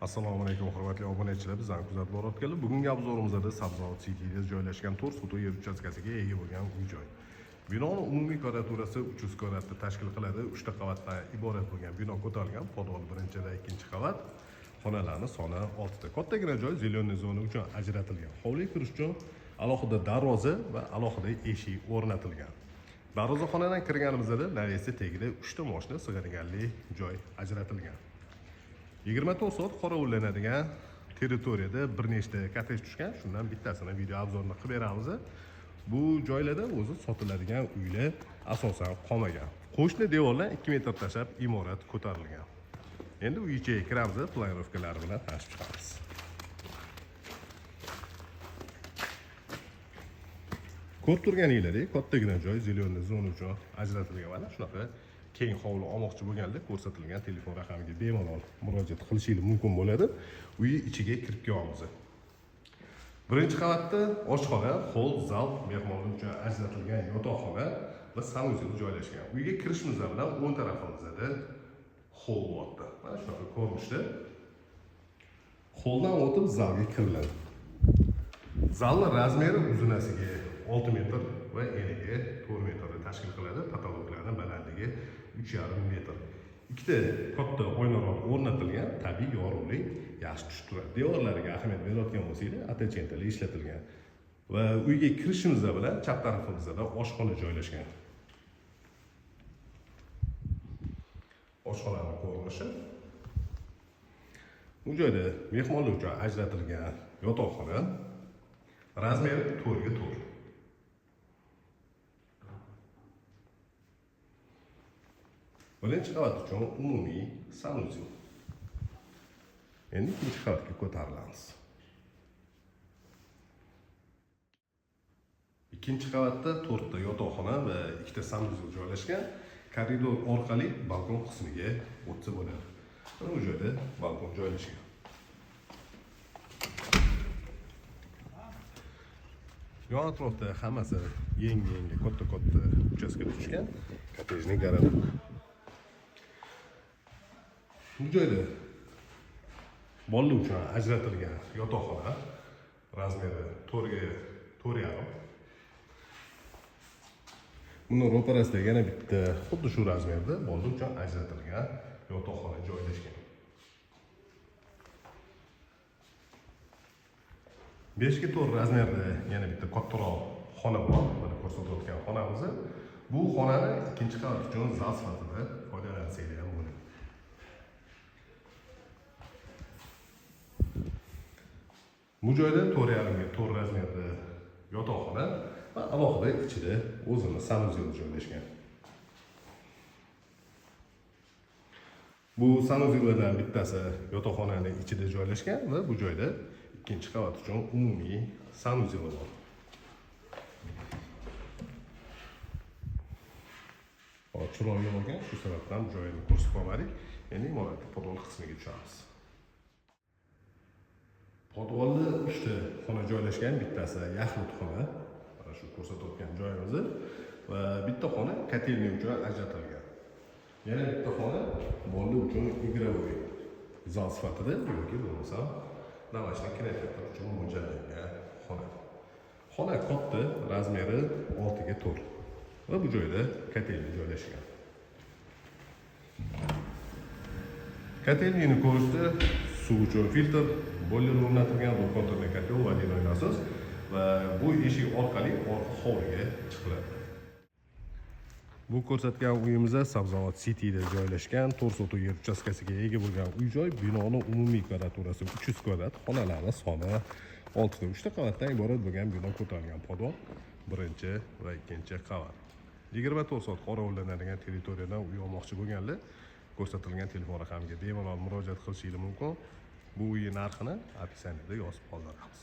Assalomu alaykum, hurmatli obunachilar, bizani kuzatib borayotganlar. Bugungi обзор imizda Sabzavot Cityda joylashgan 4 sotix yer uchastkasiga ega bo'lgan uy-joy. Binoni umumiy kvadraturasi 300 kvadratni tashkil qiladi. 3 ta qavatdan iborat bo'lgan bino ko'tarilgan, podval birinchi va ikkinchi qavat. Xonalarning soni 6 ta. Kattagina joy зеленый zona uchun ajratilgan. Hovliga kirish uchun alohida darvoza va alohida eshik o'rnatilgan. Darvozaxonadan kirganimizda навес i tagida 3 ta mashina sig'adiganli joy ajratilgan. 24 soat qorovullanadigan territoriyada bir nechta kottej tushgan. Shundan bittasini video обзор ini qilib beramiz. Bu joylarda o'zi sotiladigan uylar asosan qolmagan. Qo'shni devordan 2 metr tashlab imorat ko'tarilgan. Endi uy ichiga kiramiz, планировка lari bilan tanishib chiqamiz. Ko'rib turganinglardek kattagina joy зеленый zona uchun ajratilgan. Mana shunaqa keng hovli olmoqchi bo'lganlar ko'rsatilgan telefon raqamiga bemalol murojaat qilishingiz mumkin bo'ladi. Uy ichiga kirib kelyapmiz. Birinchi qavatda oshxona, xoll, zal, mehmonlar uchun ajratilgan yotoqxona va санузел joylashgan. Uyga kirishimiz bilan o'ng tarafimizda xoll bo'lyapti. Mana shunaqa ko'rinishda. Xolldan o'tib zalga kiriladi. Zalning размер i uzunasiga 6 metr va eniga 4 metrni tashkil qiladi. Потолок larning balandligi 3,5 metr. Ikkita katta oynaroq o'rnatilgan, tabiiy yorug'lik yaxshi tushib turadi. Devorlariga ahamiyat berayotgan bo'lsanglar, atachentalar ishlatilgan. Va uyga kirishimiz bilan chap tarafimizda oshxona joylashgan. Oshxonaning ko'rinishi. Bu joyda mehmonlar uchun ajratilgan yotoqxona. Размер i 4 ga 4. Birinchi qavat uchun umumiy санузел. Endi ikkinchi qavatga ko'tarilamiz. Ikkinchi qavatda 4 ta yotoqxona va 2 ta санузел joylashgan. Koridor orqali balkon qismiga o'tsa bo'ladi. Mana bu joyda balkon joylashgan. Yon atrofda hammasi yangi-yangi katta-katta uchastka tushgan kottejli городок. Bu joyda bolalar uchun ajratilgan yotoqxona, размер i 4 ga 4,5. Buni ro'parasida yana bitta xuddi shu размер da bolalar uchun ajratilgan yotoqxona joylashgan. 5 ga 4 размер da yana bitta kattaroq xona bor. Mana ko'rsatayotgan xonamiz. Bu xonani ikkinchi qavat uchun zal sifatida foydalansak ham bo'ladi. Bu joyda 4,5 ga 4 размер da yotoqxona va alohida ichida o'zini санузел joylashgan. Bu санузел lardan bittasi yotoqxonaning ichida joylashgan va bu joyda ikkinchi qavat uchun umumiy санузел bor. Hop, chiroyli bo'lgan, shu sababdan bu joyni ko'rsatib olmadik. Endi imoratning podval qismiga tushamiz. Podvalda 3 ta xona joylashgan, bittasi yaxlit xona, mana shu ko'rsatayotgan joyimiz va bitta xona котельный uchun ajratilgan. Yana bitta xona bolalar uchun игровой zal sifatida yoki bo'lmasa домашний kinoteatr uchun mo'ljallangan xona. Xona katta, размер i 6 ga 4 va bu joyda котельный joylashgan. Котельный ni ko'rishda suv uchun filtr, boiler o'rnatilgan, двухконтурный котел, водяной насос va bu eshik orqali orqa hovliga chiqiladi. Bu ko'rsatgan uyimizda Sabzavot Cityda joylashgan 4 sotix yer uchastkasiga ega bo'lgan uy-joy. Binoni umumiy kvadraturasi 300 kvadrat, xonalarning soni 6 ta. 3 ta qavatdan iborat bo'lgan bino ko'tarilgan, podvol birinchi va ikkinchi qavat. 24 soat qorovullanadigan territoriyadan uy olmoqchi bo'lganlar ko'rsatilgan telefon raqamiga bemalol murojaat qilishingiz mumkin. Bu uy narxini описание da yozib qoldiramiz.